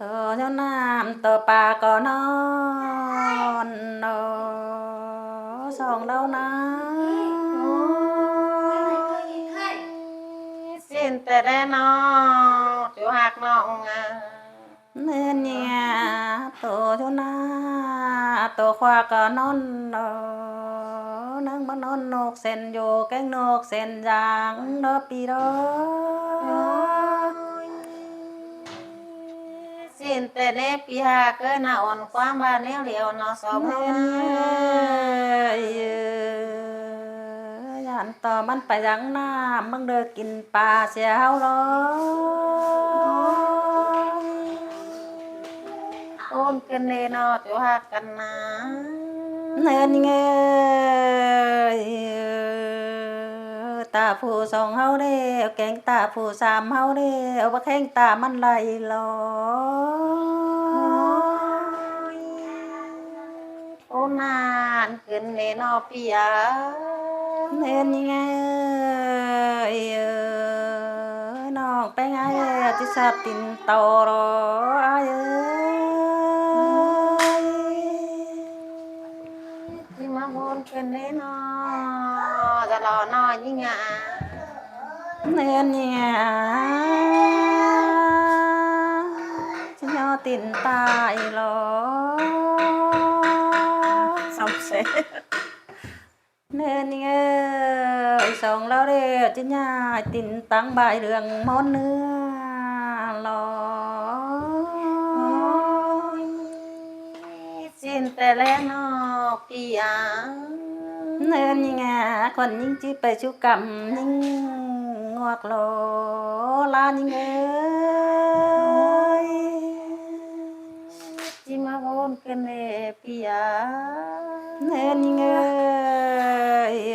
ຕໍ່ຢູ່ນ້ຳຕໍ່ປາກໍນອນເນາະ ສອງເຫຼົ່ານາ. ໂອ້ຍ ສິ້ນແຕ່ແດ່ເນາະ ເຈົ້າຮັກນ້ອງອາ. ເນີນເຍ ໂຕຢູ່ນາ ໂຕຂວາກໍນອນເນາະ ນັ່ງມານອນນົກເສັ້ນຢູ່ ແກ້ງນົກເສັ້ນຢາງເນາະ ປີເນາະ. ໂອ້ຍ ສິ້ນແຕ່ແດ່ ປີຫາເກີດໜ້າອ່ອນຄວາມວ່າແນວຫຼຽວເນາະ ສອງເຮົານາ. ເອີ ຢ້ານຕໍ່ມັນໄປຢາງນ້ຳ ເບິ່ງເດີ ກິນປາເສຍເຮົາເນາະ. ໂອ້ຍ ໂອ້ນກັນແດ່ເນາະ ເຈົ້າຮັກກັນນາ. ເນີນເອີຍ ຕາຜູ້ສອງເຮົາເດ້ ແກງຕາຜູ້ສາມເຮົາເດ້ ບໍ່ແຂງຕາມັນໄຫຼຫຼໍ. ໂອ້ຍ ໂອ້ນານຂຶ້ນເດ້ເນາະ ປີອາ. ເນີນເອີຍ ນ້ອງແປ້ງອ້າຍ ຊິສາບຕີນຕໍ່ເນາະ ອ້າຍເອີຍ. ຊິມາໂອ້ນເພິ່ນເດ້ເນາະ ຈະລໍໜ້ອຍຍິງອາ. ເນີນເອີຍ ຊິຍໍຕີນຕາອີກເນາະ ສຳເສ. ເນີນເອີຍ ສອງລາວເດ້ ຈິນຍາຍຕິນຕັງບາຍເລື່ອງມອນເນື້ອຫຼໍ. ໂອ້ຍ ສິ້ນແຕ່ແລກເນາະ ປີອາ. ເນີນຍິງອາ ຄົນຍິງຈິໄປສູ່ກຳຍິງງວກຫຼໍ ລາຍິງເອີຍ. ໂອ້ຍ ຈິມາໂອ້ນເພິ່ນເດ້ ປີອາ. ເນີນຍິງເອີຍ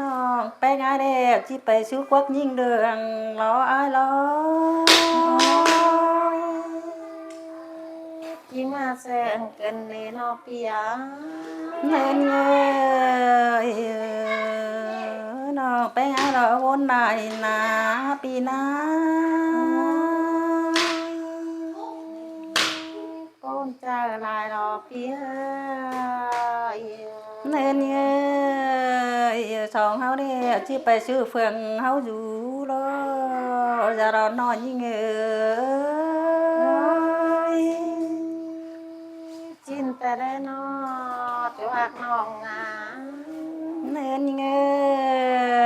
ນ້ອງແປ້ງອ້າຍແລ້ວ ຈິໄປສູ່ຄວັກຍິງເດືອງຫຼໍ ອ້າຍຫຼໍ. ໂອ້ຍ ຈິມາແຊງເພິ່ນເດ້ເນາະ ປີອາ. ເນີນເອີຍ ນ້ອງແປ້ງອ້າຍຫຼໍ ໂອນໄດ້ນາ ປີນາ. ໂອ້ຍ ໂອ້ນໃຈຫຼາຍຫຼໍ ປີເອີຍ. ເນີນເອີຍ ສອງເຮົານີ້ຊິໄປຊື້ເຟືອງເຮົາຢູ່ເນາະ ຢ່າລອນ້ອຍຍິງເອີຍ. ໂອ້ຍ ຈິນແຕ່ໃດເນາະ ເຈົ້າຮັກນ້ອງນາ. ເນີນຍິງເອີ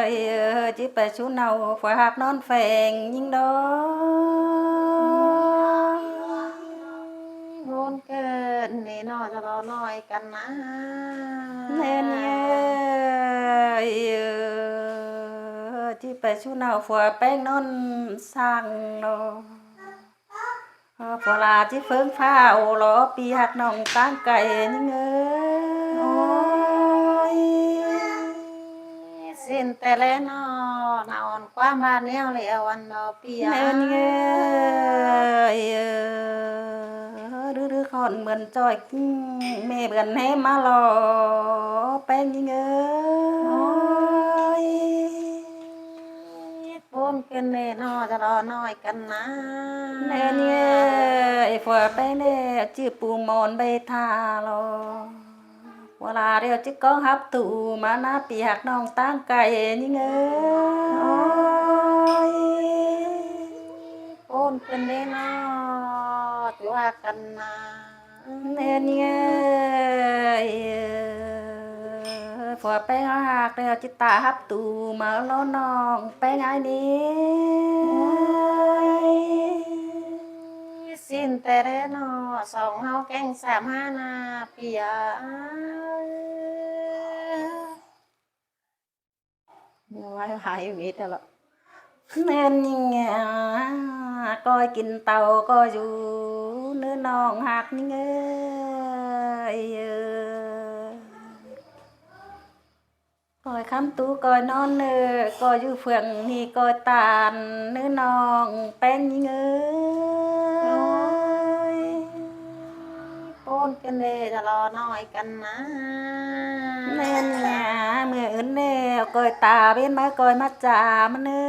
ຍ ເອີ ຈິໄປສູ່ເນົ່າ ຜົວຮັກນອນແຝງຍິງດອກ. ໂອ້ຍ ໂດນເກີນນີ້ເນາະ ຈະລໍນ້ອຍກັນນາ. ເນີນຍິງເອີຍ ເອີ ຈິໄປສູ່ເນົ່າ ຜົວແປ້ງນອນສ້າງເນາະ. ເອີ ຜົວລາຈິເຟີງຟ້າໂອຫຼໍ ປີຮັກນ້ອງຕ່າງໄກຍິງເອີຍ. ໂອ້ຍ ສິ້ນແຕ່ແລກເນາະ ໜ້າອ່ອນຄວາມວ່າແນວແລ້ວອັນເນາະ ປີອາ. ເນີນຍິງເອີຍ ເອີ ດື້ໆ ຂ້ອນເໝືອນຈ້ອຍ ແມ່ເບືອນແຮມມາຫຼໍ ແປ້ງຍິງເອີຍ. ໂອ້ຍ ໂອ້ນເພິ່ນເດ້ເນາະ ຈະລໍນ້ອຍກັນນາ. ແມ່ນເອີຍ ຜົວແປ້ງເດ້ ຈື່ປູໝອນໃບທ່າຫຼໍ ເວລາດຽວຈິກອງຮັບຕູມານາ ປີຮັກນ້ອງຕ່າງໄກຍິງເອີຍ. ໂອ້ຍ ໂອ້ນເພິ່ນເດ້ເນາະ ຈະວ່າກັນນາ. ແມ່ນເອີຍ ຜົວແປ້ງເຮົາຮັກແລ້ວ ຈິຕາຮັບຕູມາລໍນ້ອງແປ້ງອ້າຍນີ້. ໂອ້ຍ ສິ້ນແຕ່ແລກເນາະ ສອງເຮົາແກ້ງສາມຫ້ານາ ເປຍ. ເອົາໄວ້ໃຫ້ມີແຕ່ລະ ເນີນຍິງອາ ກ້ອຍກິນເຕົາກໍຢູ່ ເນີນນ້ອງຮັກຍິງເອີຍ. ກ້ອຍຄຳຕູກ້ອຍນອນເນີ ກ້ອຍຢູ່ເຟືອງນີ້ກ້ອຍຕານ ເນີນນ້ອງແປ້ງຍິງເອີຍ. ໂອ້ຍ ໂອ້ນກັນເດ້ ຈະລໍນ້ອຍກັນນາ. ແມ່ນຫຍັງ ມື້ອື່ນແລ້ວ ກ້ອຍຕາເວັນມາ ກ້ອຍມາຈາມເນີ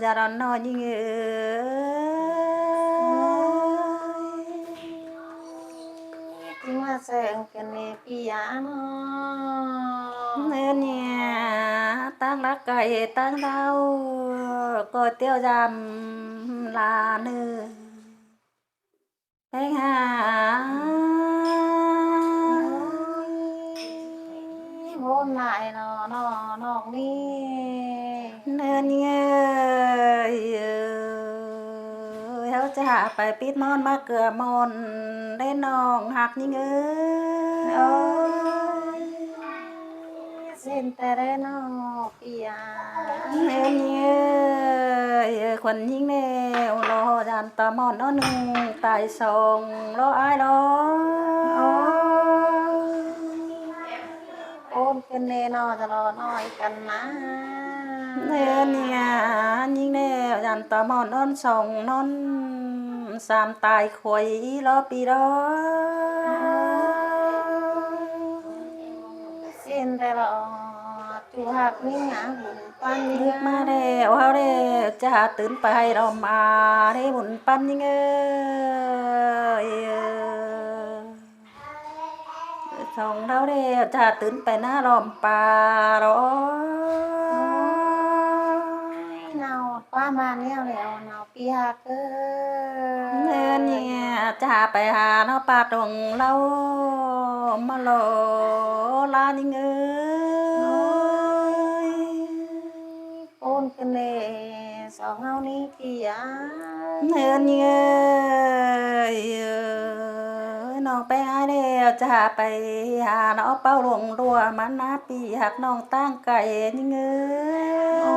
ຢ່າລອນ້ອຍຍິງເອີຍ. ແສງກັນແດ່ປີອາເນາະ ເນີນເນຍ ຕາງລັກໄກ່ຕາງເດົາ ກໍຕຽວຢາມລາເນີ ແພງຫາ ໂອ້ຍ ໂຫນຫຼາຍເນາະ ເນາະ ນ້ອງນີ້ ເນີນເອີຍ ເອີຍ ເຮົາຈະຫາໄປປິດມອນມາເກືອມອນເດ້ນ້ອງຮັກຍິງເອີຍ ໂອ້ຍ ເຊັ່ນແຕ່ໃດເນາະ ເອີຍ ເອີຍ ຂວັນຍິງແນວ ລໍຢ້ານຕາມອນ ໜຶ່ງຕາຍສອງ ລໍອ້າຍລໍ ໂອ້ຍ ໂອນຂຶ້ນແນ່ເນາະ ຈະລໍນ້ອຍກັນນາ ເນີນເນຍ ຍິງແນວ ຢ້ານຕາມອນ ນອນສອງ ນອນສາມ ຕາຍຄວາຍ ລໍປີລໍ ເຊັ່ນແຕ່ລະ ຈູຮັກມິງຫາບຸນປັນ ນຶກມາແລ້ວເຮົາເດ້ ຈະຫາຕື່ນໄປໃຫ້ດອມອາເດ້ບຸນປັນຍິງເອີຍ ສອງເຮົາເດ້ ຈະຫາຕື່ນໄປນາດອມປາດອກ ເນົ່າປາມາແນວແລ້ວເນົ່າ ປີຮັກເອີຍ ເນີນເນຍ ຈະຫາໄປຫາເນາະ ປາດອງເລົ່າ ມາລໍລາຍິງເອີຍ ໂອນຂຶ້ນແນ່ ສອງເຮົານີ້ເຕຍ ເນີນເອີຍ ເອີຍ ນ້ອງແປ້ງອ້າຍແລ້ວ ຈະຫາໄປຫາເນາະ ເປົ້າຫຼວງຫຼວງ ມານາ ປີຮັກນ້ອງຕ່າງໄກຍິງເອີຍ ໂອ້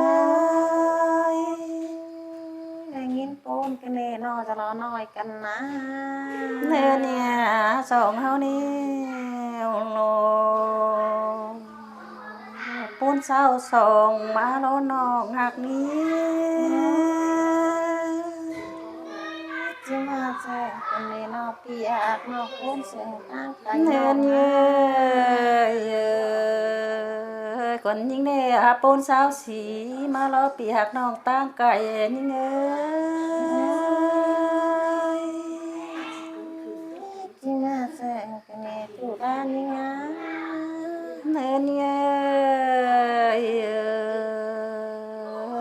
ຍ ໄດ້ຍິນໂປນກັນແນ່ເນາະ ຈະລໍນ້ອຍກັນນາ ເນີນເນຍ ສອງເຮົານີ້ ໂອ້ ໂປນຊາວສອງ ມາລໍນ້ອງຮັກນີ້ ຈະມາແຊງກັນແນ່ເນາະ ປີຮັກນ້ອງຄົນເຊິ່ງຕ່າງໄກ ເນີນເອີຍ ເອີຍ ຄົນຍິງແດ່ຫາໂປນຊາວສີ່ ມາລໍປີຮັກນ້ອງຕ່າງໄກຍິງເອີຍ ຈະມາແຊງກັນແນ່ ຈຸດາຍິງງາມ ເນີນເອີຍ ເອີ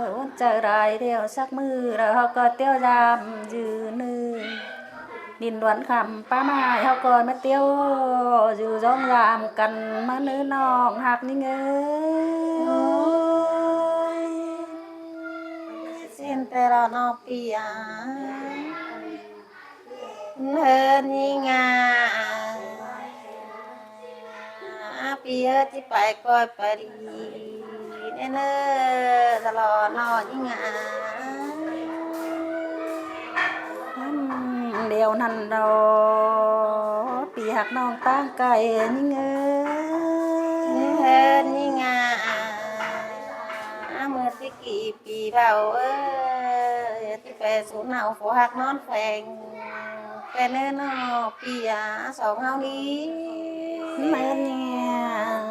ຍ ວັນເຈົ້າໄດ້ດຽວ ສັກມື້ລະເຮົາກໍຕຽວຢາມຢູ່ເນີນ ດິນດວນຄຳປ່າໄມ້ ເຮົາກໍມາຕຽວຢູ່ຢອງຢາມກັນມາເນີນນ້ອງຮັກນີ້ເອີຍ ເຊັ່ນແຕ່ລະນ້ອງປີອາ ເນີນຍິງງາ ອາ ປີເອີຍ ຊິໄປກ່ອຍໄປດີແນ່ເນີ ຕະຫຼອດເນາະຍິງອາ ອືມ ດຽວນັ້ນດອກ ປີຮັກນ້ອງຕ່າງໄກຍິງເອີຍ ເນີນຍິງອາ ເມື່ອແຕ່ກີ້ ປີເບົາເອີຍ ທີ່ແປສູນເຮົາ ຜູ້ຮັກນອນແຂວງ ແຕ່ເນີນເນາະ ປີອາ ສອງເຮົານີ້ ແມ່ນຫຍັງ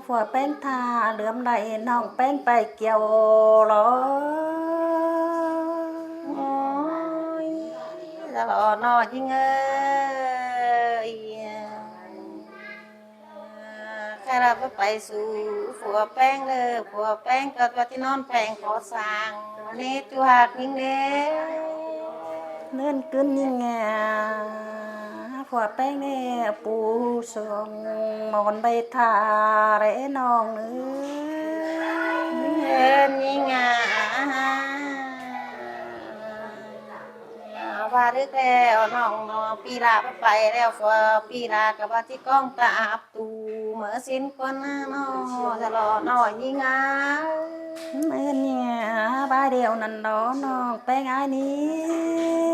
ຜົວແປ້ງຖ້າເຫຼືອມໄດ້ ນ້ອງແປ້ງໄປກ່ຽວລອ ໂອ້ຍ ຕະຫຼອດເນາະຍິງເອີຍ ໃຄລະໄປສູ່ຜົວແປ້ງເດີ ຜົວແປ້ງກໍວ່າທີ່ນອນແປ້ງກໍ່ສ້າງເນ ຈູຮັກຍິງເດ້ ເນີນກຶນຍິງແງ ຜົວແປ້ງເດ້ ປູສອງໝອນໃບທ່າເດ້ນ້ອງເອີຍ ເນີນຍິງງາ ວ່າດຶກແລ້ວນ້ອງເນາະ ປີລາໄປແລ້ວ ພວກປີລາກໍວ່າຊິກ້ອງຕາອັບຕູເມືອຊິນກ່ອນນະເນາະ ຈະລໍນ້ອຍຍິງງາ ແມ່ນຫຍັງ ບາດດຽວນັ້ນເນາະ ນ້ອງແປ້ງອ້າຍນີ້